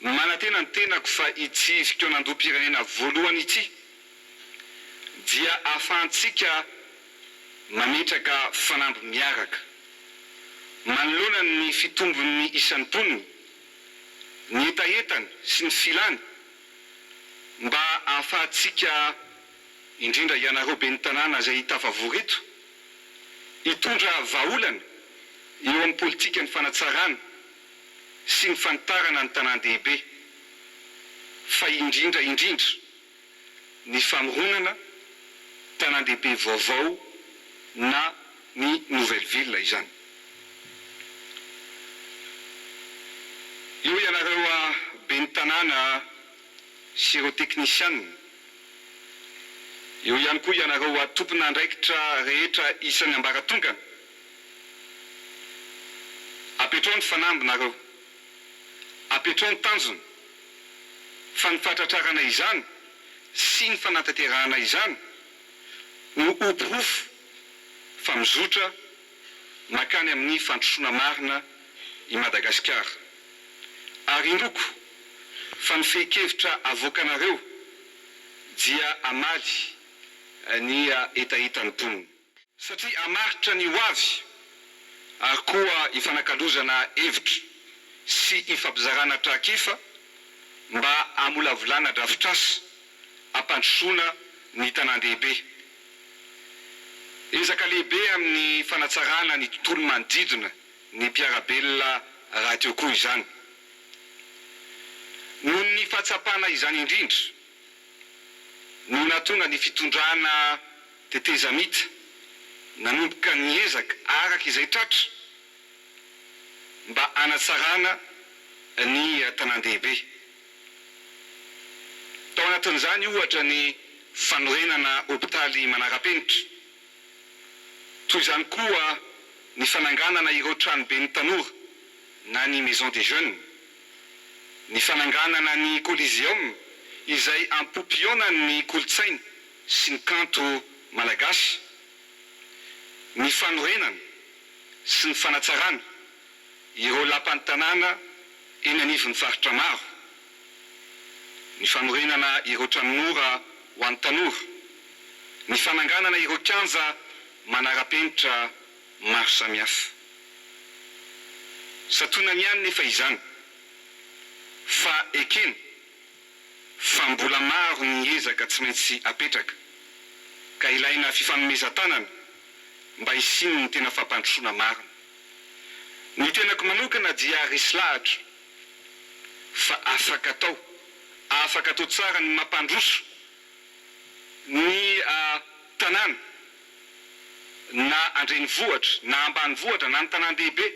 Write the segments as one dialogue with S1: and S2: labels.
S1: Manantena ny tenako fa ity fikaonandoham-pirenena voalohany ity dia ahafahantsika mametraka fanamby miaraka manoloana ny fitombon'ny isan'ny mponina, ny hetahetany sy ny filany mba ahafahantsika, indrindra ianareo ben'ny tanàna izay tafavory eto, hitondra vahaolana eo amin'ny politikan'ny fanatsarana sy ny fanitarana ny tanàn-dehibe, fa indrindra indrindra ny famoronana tanàn-dehibe vaovao na ny nouvelle ville izany. Eo ianareo ben'ny tanàna sy ireo teknisianina, eo ihany koa ianareo tompon'andraikitra rehetra isan'ny ambaratongany. Apetrao ny fanamby nareo. Apetrao ny tanjona. Fa ny fahatratrarana izany sy ny fanatanterahana izany no ho porofo fa mizotra mankany amin'ny fandrosoana marina i Madagasikara. Ary indroko fa ny fehin-kevitra avoakanareo dia hamaly ny hetahetan'ny mponina. Satria hamaritra ny ho avy ary koa hifanakalozana hevitra sy hifampizarana traikefa mba hamolavolana drafitrasa hampandrosoana ny tanàn-dehibe. Ezaka lehibe amin'ny fanatsarana ny tontolo manodidina ny mpiara-belona rahateo koa izany. Noho ny fahatsapana izany indrindra no nahatonga ny fitondrana tetezamita nanomboka niezaka araka izay tratra mba hanatsarana ny tanàn-dehibe. Tao anatin'izany ohatra ny fanorenana hopitaly manara-penitra. Toy izany koa ny fananganana ireo tranoben'ny tanora na ny Maison des jeunes, ny fananganana ny Coliseum izay ampom-pionan'ny kolontsaina sy ny kanto malagasy, ny fanorenana sy ny fanatsarana ireo lapan'ny tanàna eny anivon'ny faritra maro, ny fanorenana ireo trano mora ho an'ny tanora, ny fananganana ireo kianja manara-penitra maro samihafa. Santionany ihany nefa izany fa ekena fa mbola maro ny ezaka tsy maintsy apetraka ka ilaina fifanomezan-tanana mba hisian'ny tena fampandrosoana marina. Ny tenako manokana dia resy lahatra fa afaka atao, afaka atao tsara ny mampandroso ny tanàna na an-drenivohitra na ambanivohitra na ny tanàn-dehibe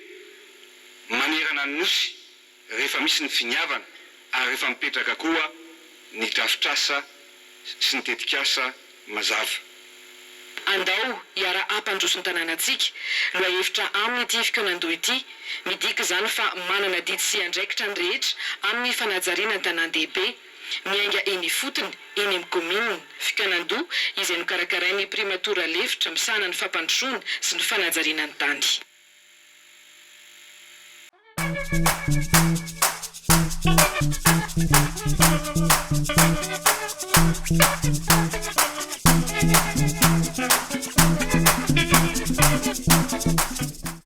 S1: manerana ny Nosy rehefa misy ny finiavana ary rehefa mipetraka koa ny drafitrasa sy ny tetikasa mazava.
S2: Andao hiara-hampandroso ny tanànantsika, lohahevitra amin'ity fikaonandoha ity. Midika izany fa manana adidy sy andraikitra ny rehetra amin'ny fanajariana ny tanàn-dehibe. Miainga eny ifotony, eny amin'ny kaominina. Fikaonandoha izay nokarakarain'ny Primatora lefitra misahana ny fampandrosoana sy ny fanajariana ny tany.